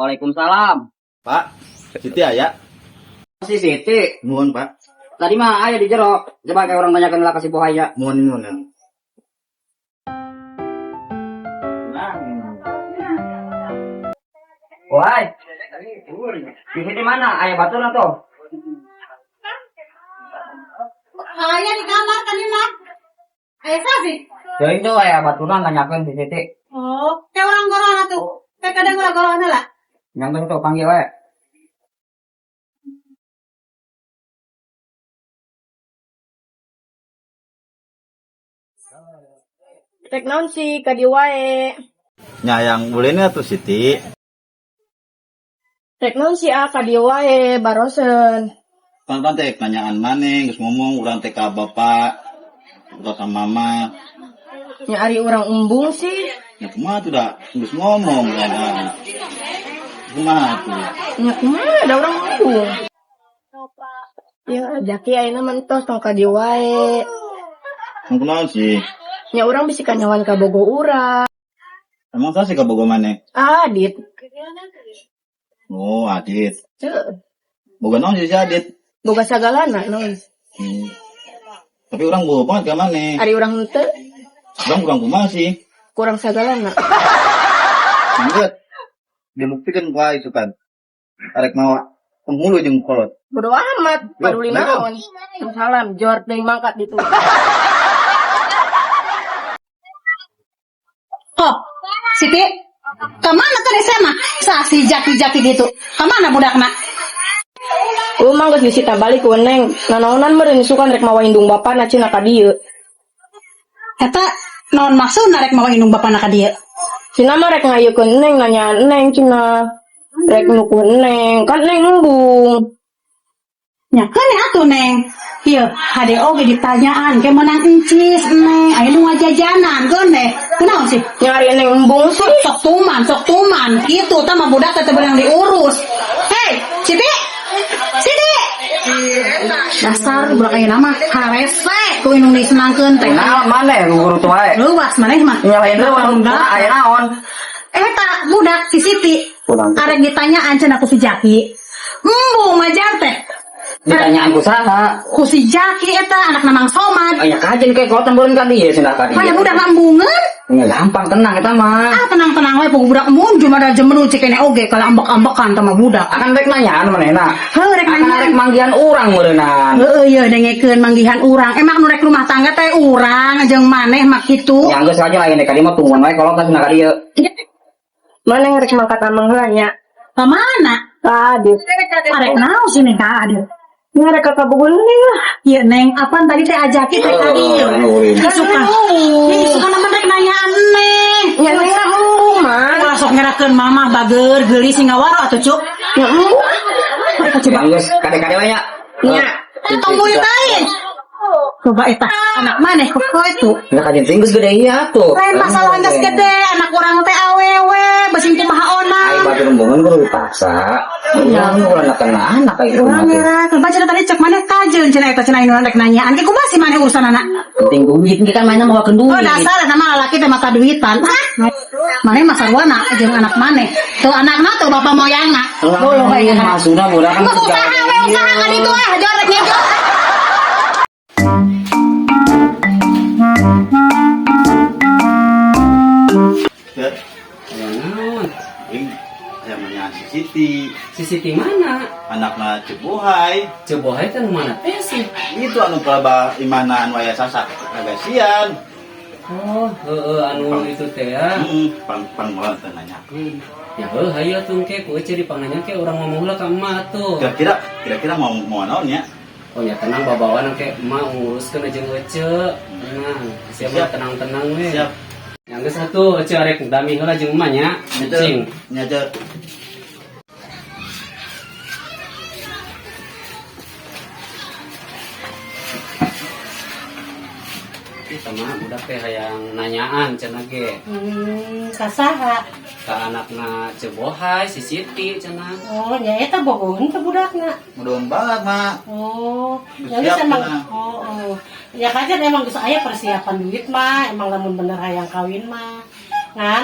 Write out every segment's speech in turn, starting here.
Waalaikumsalam. Pak, Siti aya? Si Siti. Nuhun, Pak. Tadi mah aya di jero. Coba kayak urang tanyakan lah ke si Bohaya. Nuhun, nuhun. Wahai. Di sini mana? Aya batur tuh. Aya di kamar kan ini mah. Aya sih. Jadi itu aya baturan nanyakeun si Siti. Oh, kayak orang gorona tuh. Kayak kadang orang gorona lah. Nyangkeun tuh panggil we. Rek naon sih ka dieu wae. Nya yang ulin atuh Siti. Rek naon sih ah ka dieu wae barosen. Pan-pan teh nanyaan maneh geus ngomong urang teh ka bapak atau ka mama. Nya ari urang embung sih. Ya kumaha tuh da geus ngomong kan. Kumaha tuh? Nya kumaha da urang embung. Ya Jaki ayeuna mah entos tong ka dieu wae. Emang kunaon sih? Nya urang bisi kanyawan ka bogo urang. Emang saha sih kabogoh maneh? Adit. Oh, Adit. Heuh. Boga naon sih si Adit? Boga sagalana naon. Tapi urang boga banget ka maneh. Ari urang henteu. Urang kurang kumaha sih? Kurang sagalana. Lanjut. Dibuktikan ku aing sukan. Arek mawa penghulu jeung kolot. Bodo amat, paduli naon. Salam, jor teuing mangkat ditu. Oh, Siti, kemana tadi sama? Sa si jaki-jaki gitu. Kemana budakna? Umang geus disita balik ku Neng. Nanaonan meureun isukan rek mawa indung bapana cenah ka dieu. Eta naon maksudna rek mawa indung bapana ka dieu? Cenah mah rek ngayeukeun Neng nanyaan Neng cenah. Rek nukuh Neng, kan Neng embung. Nya keun atuh Neng. Ieu hade oge ditanyaan ke menang encis Neng. Aya nu ngajajanan keun deh. Kunaon sih? Nya ari Neng embung sih. Sok tuman. Kitu tah mah budak teh teu beunang diurus. Hei, Siti. Siti. Dasar budak ayeuna mah harese ku indung disenangkeun teh. Naon maneh guru tuh wae. Luas maneh mah. Nyalain teh aya naon? Eta budak si Siti. Arek ditanyaan cenah ku si Jaki. Embung majar teh. Ditanyaan ku saha? Ku si Jaki eta anakna Mang Somad. Aya kajen ke kolotan beureun ka dieu cenah ka dieu. Maya budak lambungeun. Nya gampang tenang eta mah. Ah tenang-tenang we pugu budak embung cuma da jemenu cek kene oge kalau ambek-ambekan teh mah budak. Akan rek nanyaan manehna. Heuh rek Akan nanya. rek manggihan urang meureunan. Heueuh ye dengekeun manggihan urang. Emang nu rek rumah tangga teh urang jeung maneh mah kitu. Ya geus aja lain rek ka dieu mah tungguan wae kolotan cenah ka dieu. Maneh rek mangkat amang heula nya. Ka mana? Ka Adit. Arek naon sih Neng ka Adit? Nya rek ka kabogoh Neng lah. Ieu Neng, apaan tadi teh ajaki teh ka dieu? Isukan. Isukan mah rek nanyaan Neng. Nya Neng mah embung mah. Ulah sok ngerakeun mama bager geulis sing ngawaro atuh cuk. Nya embung. Mereka coba. Ya geus kade-kade wae nya. Nya. Tong buyut aing. Coba eta anak maneh kok itu. Nya kajen teh geus gede ieu atuh. Lain masalah geus gede, anak urang teh awewe, basing kumaha Ai onang. batur embungan kudu dipaksa. Urang ulah kena anak kayak Urang rumah teh. ngerakeun baca tadi cek maneh kajeun cenah eta cenah anu rek nanyaan ke kumaha sih maneh urusan anak. Penting duit kita mainnya mau duit. Oh dasar eta mah lalaki teh mata duitan. Ah, maneh mah sarwana jeung anak maneh. Tuh anakna tuh bapak moyangna. Bolo Iya, kayak maksudna budak kan Geus usaha we usaha ka ditu ah, jorek ngejo. Ya, Ya naon? aing hayang nanyaan si Siti, Si Siti mana? anakna Cebohai. Cebohai teh nu mana teh sih? Itu anu pelaba imana anu aya sasak kagasian. Oh, heeh anu itu teh ya. Heeh, pang pang moal teh nanyakeun. Ya heuh hayu atuh engke ku ece dipangnanya ke urang ngomong heula ka emak atuh. Kira-kira kira-kira mau mau naon nya? Oh ya tenang babawaan engke emak nguruskeun jeung ece. Tenang, siapa Siap. tenang-tenang we. Siap. Yang geus atuh ece arek dami heula jeung emak nya. Cing. Nya teh. Sama budak teh hayang nanyaan cenah ge. Kasaha. Ka anakna Cebohai si Siti cenah. Oh, nya eta bogoheun ke budakna. Mudah banget, Mak. Oh, Geus ya siap geus emang cenah. oh, oh. Ya kajen emang geus aya persiapan duit mah, emang lamun bener hayang kawin mah. Ngan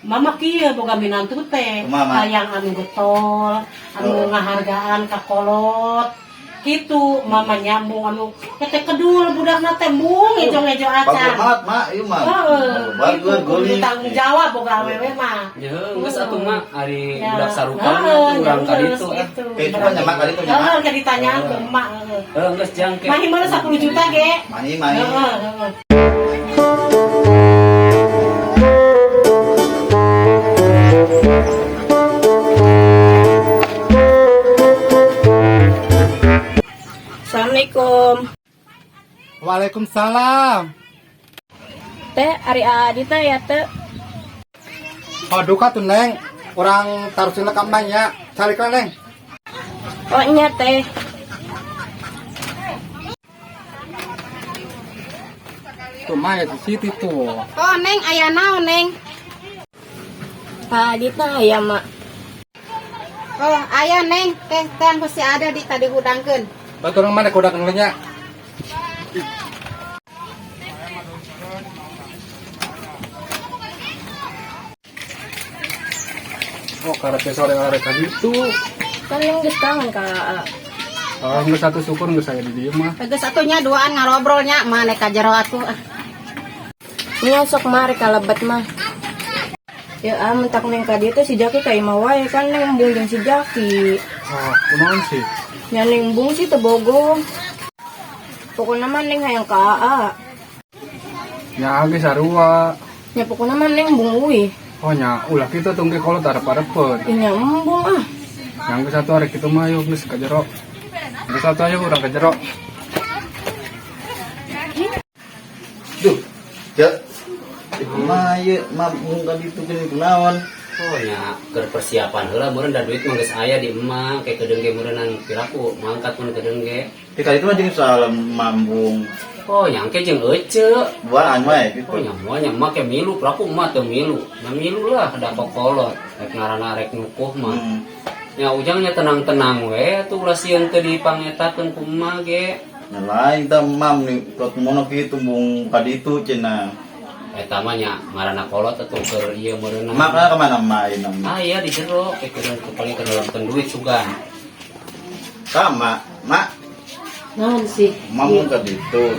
Mama kieu boga minantu teh. Kumaha, Ma? Hayang anu getol, anu Oh. ngahargaan ka kolot. Gitu, mama nyambung anu teh kedul budakna teh mung ngejo-ngejo Bagus acan. banget, Mak, ieu mah. Heeh, Bagus, gitu, kudu geulis. tanggung jawab boga awewe mah. Ya, geus atuh mah ari Ya. budak sarupan Heeh, atuh urang ka geus, ditu ah. gitu. Eh, cuma nyamak kali itu nyamak. Heeh, ke ditanyaan ke emak heeh. Heuh, geus jang ke. Mahi mana 10 juta ge? Mahi, mahi. Heeh, heeh. Assalamualaikum. Waalaikumsalam. Teh, ari Adita ya teh. Oh duka tuh Neng, orang tarusin ka ya. Carikan Neng. Oh nya teh. Tuh mah ya di situ tuh. Oh Neng, aya naon Neng? Pak Adita ya mak. Oh, aya Neng, teh teh ku si ada di tadi hudangkeun. Batu orang mana kuda kenalnya? Oh, karena sore arek tadi itu. Kan neng geus kangen ka Aa. Oh, nggak satu syukur nggak saya di dieu mah. Geus atuh nya duaan ngarobrolnya maneh ka jero atuh. Ah. Nya sok mari ka lebet mah. Ya ah mentak neng ka dieu teh si Jaki ka imah wae kan neng embung jeung si Jaki. Oh, kunaon sih? Nya neng embung sih teu bogo. Pokokna mah neng hayang ka Aa. Nya ge sarua. Nya pokokna mah neng embung uih. Oh nya ulah kitu tungge kolot arep-arepeun. Ih, nya embung ah. Yang ke satu hari kitu mah yuk geus ka jero. Geus satu ayo urang ka jero. Duh. Ya. Kumaha ieu, Mak, mung ka ditu geuning kunaon? Oh nya keur persiapan heula meureun da duit mah geus aya di emak kayak kedeung ge meureunnan piraku mangkat mun kedeung ge. Di kali itu mah jeung salam mambung. Oh nya engke jeung ece. Duaan wae Oh gitu. nya moal nya emak ke milu piraku emak teu milu. Nya milu lah da kokolot rek ngaranna rek nukuh mah. Nya ujangnya tenang-tenang we atuh ulah sieun teu dipangetakeun ku emak ge. Nah, lain tah mam nih kot mono kitu bung ka ditu cenah. Eta mah nya ngaranna kolot atuh keur ieu meureunna. Mak lah kemana main nam? Ah iya di jero ke kedeung ke paling ke dalam duit sugan. Sama, Mak, Naon sih? mam ka ditu.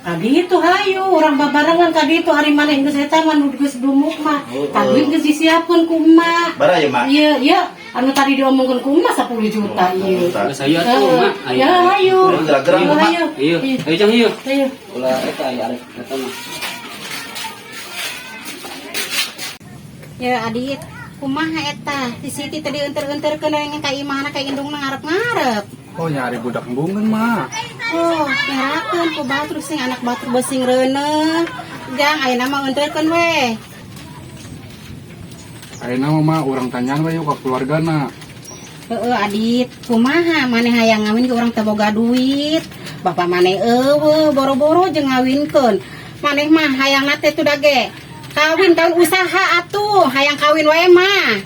Tadi itu hayu urang babarengan tadi itu hari mana geus eta mah nu geus dumuk mah. Oh, Tadi geus disiapkeun ku emak. Bara ya, Mak. Iya, iya, anu tadi diomongkeun ku emak 10 juta ieu. Geus hayu atuh mak. Ya hayu. Gerak-gerak, Ayo, Mak. hayu. Iya, ayo jang ieu. Ayo. Ulah eta aya arek eta mah. Ya Adit, kumaha eta? Di Siti tadi enter-enterkeun we ka imahna ka indungna ngarep-ngarep. Oh nyari budak embungan mah. Oh, ngerakeun ku batur sing anak batur besing reuneuh. Jang ayeuna mah enterkeun we. Ayeuna mah mah urang tanyaan we yuk ka keluargana. Heeh Adit, kumaha maneh hayang ngawin ke urang teu boga duit. Bapak maneh eueuh boro-boro jeung ngawinkeun. Maneh mah hayangna teh tuh dage. Kawin kawin usaha atuh, hayang kawin wae mah.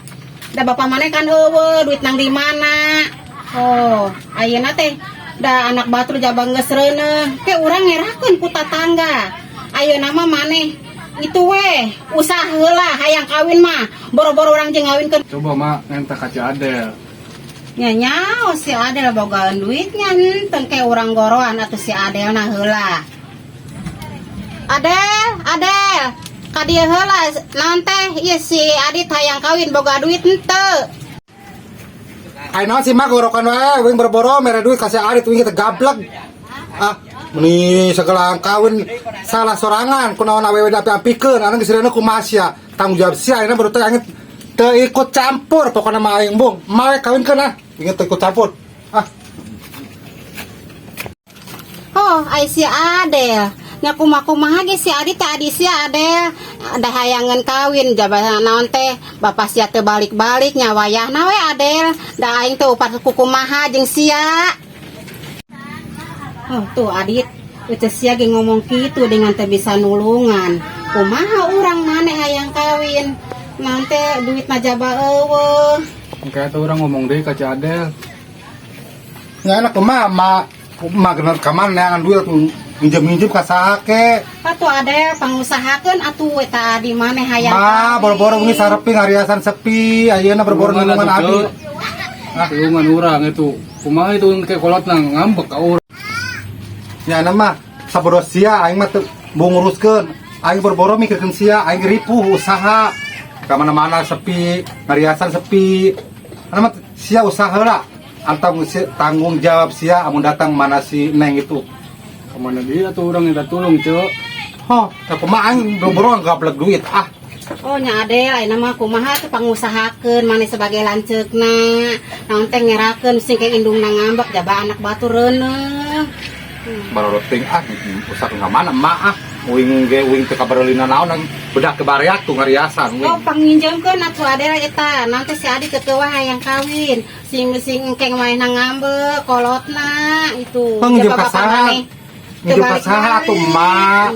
Da bapak maneh kan eueuh duit nang di mana. Oh, ayeuna teh da anak batur jabang geus reuneuh. Ke urang ngerakeun ku tatangga. Ayeuna mah maneh itu weh usaha heula hayang kawin mah boro-boro urang jeung ngawinkeun. Coba mak ngenta ka Ci Adel. Nya nyao si Adel bogaan duitnya henteu ke urang goroan atuh si Adel na heula. Adel, Adel, ka dieu heula naon teh ieu si Adit hayang kawin boga duit henteu. Ayo naon sih mak gorokan wae, wing boro-boro mere duit kasih Adit wing kita gablek. Ah, meni segala kawin salah sorangan kunaon awewe diapi-apikeun anu geus reuneuh kumaha sia. Tanggung jawab sia ayeuna baru teh angin teu ikut campur pokona mah aing bung. Mah kawinkeun ah, ingin teu ikut campur. Ah, Oh, ai si Adel. Nya kumaha-kumaha ge si Adit teh adi si Adel. Ada hayangan kawin jabatan naon teh bapak sia teu balik-balik nya wayahna we Adel. Da aing teh upat kukumaha jeung sia. Oh, tuh Adit, Uce sia ge ngomong kitu dengan teu bisa nulungan. Kumaha urang maneh hayang kawin? Naon teh duit mah jaba eueuh. kayak tuh orang ngomong deh ke Ci Adel. Nggak enak kumaha, mak mak bener ka mana neangan duit Minjem-minjem ka saha ke. Patu Adel pangusahakeun atuh eta adi maneh hayang. Ma, kawin. boro-boro wengi sareping hariasan sepi, ayeuna boro-boro Tulungan nulungan atuh, abi. Cek. Tulungan urang itu. Kumaha itu ke kolot nang ngambek ka urang. Nya mah sabodo sia aing mah teu mau nguruskeun. Aing boro-boro mikirkeun sia, aing ripuh usaha. Ka mana-mana sepi, ngariasan sepi. Anu mah sia usaha lah. Antang tanggung jawab sia amun datang mana si Neng itu. Kemana dia tuh urang minta tulung, Cek. Hoh, da kumaha aing boro-boro gablek duit ah. Oh nya Adel, ayeuna mah kumaha tuh pangusahakeun maneh sebagai lanceukna. Naon teh ngerakeun sing ke indungna ngambek jaba anak batur reuneuh. Baru ting ah usah ka mana emak ah. Uing ge uing teu kabarelina naon bedak ke bareak tuh ngariasan Oh uing. panginjemkeun atuh Adel eta, nanti si Adi keukeuh hayang kawin. Sing sing engkeng manehna ngambek kolotna itu. Panginjem Jaba ka bapak saha? maneh Nginjem ka saha atuh emak?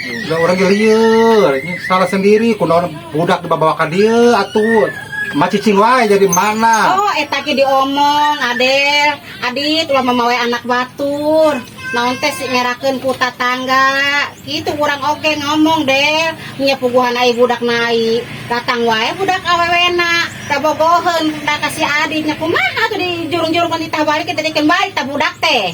Lah urang ge lieur, salah sendiri kunaon budak dibawa ka dieu atuh. Emak cicing wae jadi mana? Oh, eta ge diomong, Adel. Adit ulah mamawe anak batur. Naon teh si ngerakeun ku tatangga. Kitu kurang oge ngomong, Del. Nya puguhan ai budak nai. Datang wae budak awewena. Da bogoheun da ka si Adit nya kumaha atuh di jurung-jurung ditah balik kita dikeun balik tah budak teh.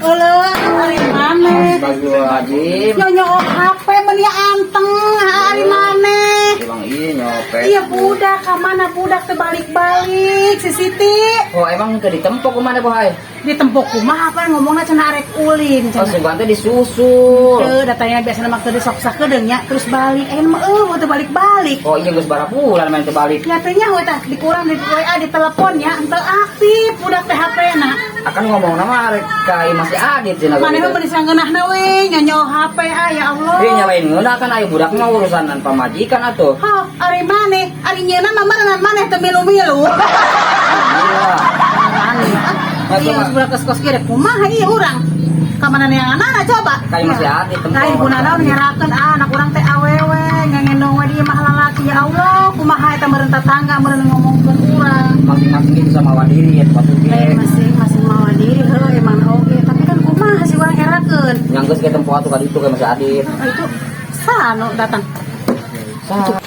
Eueuh, ari maneh? Astagfirullahaladzim. Nyonyo HP meni anteng ari maneh. Emang iya nyopet. Iya budak, kamana budak teh balik-balik si Siti. Oh emang ke ditempok kemana bohai? Ditempok kumaha apa ngomongna cenah arek ulin Oh cenah. sugan teh disusul. Teu datanya biasana mah teu sok sakedeung nya terus balik. Eh mah eueuh teu balik-balik. Oh iya geus bara bulan main teu balik. Nya teh nya we tah dikurang di WA di telepon nya henteu aktif budak teh HP-na. Akan ngomong nama arek ka imah si Adit cenah. Maneh mah beuni sangeunahna we nyonyo HP ah ya Allah. Iya nyalain ngeunah kan aya budak mah urusanan pamajikan atuh. Hah, ari maneh, ari nyeuna mah meureunan maneh teu milu-milu. Iya. Iya, geus budak kos-kos kieu kumaha ieu urang? Ka mana neanganana coba? Ka imah si Adit tempo. Lain kuna naon ngerakeun ah anak urang teh awewe ngangendong we di imah lalaki ya Allah, kumaha eta meureun tatangga meureun ngomongkeun urang. Masing-masing itu sama wadiri ya tempat Lain ge. masing-masing mawa diri heuh emang oge, tapi kan kumaha sih urang ngerakeun. Yang geus ke tempo atuh ka ditu ka imah si Adit. Oh, itu sano datang. Sah.